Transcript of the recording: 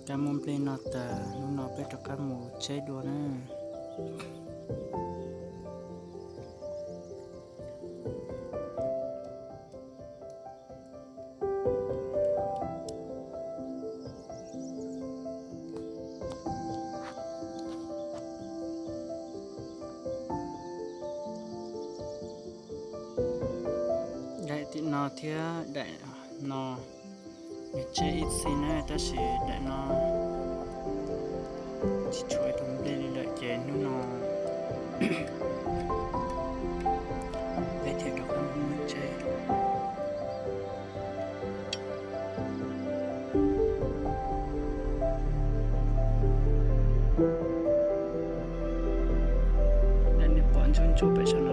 Kab muab nplej noj tas, hnub no peb rov qab mus tsheb dua na. Daim tim no thiab daim no nws tseb ib txhij na, tab sis daim no tsis tshuav tus nplej li lawm ces hnub no peb thiaj rov qab mus tseb. Daim nej pom ntsuab ntsuab pem saum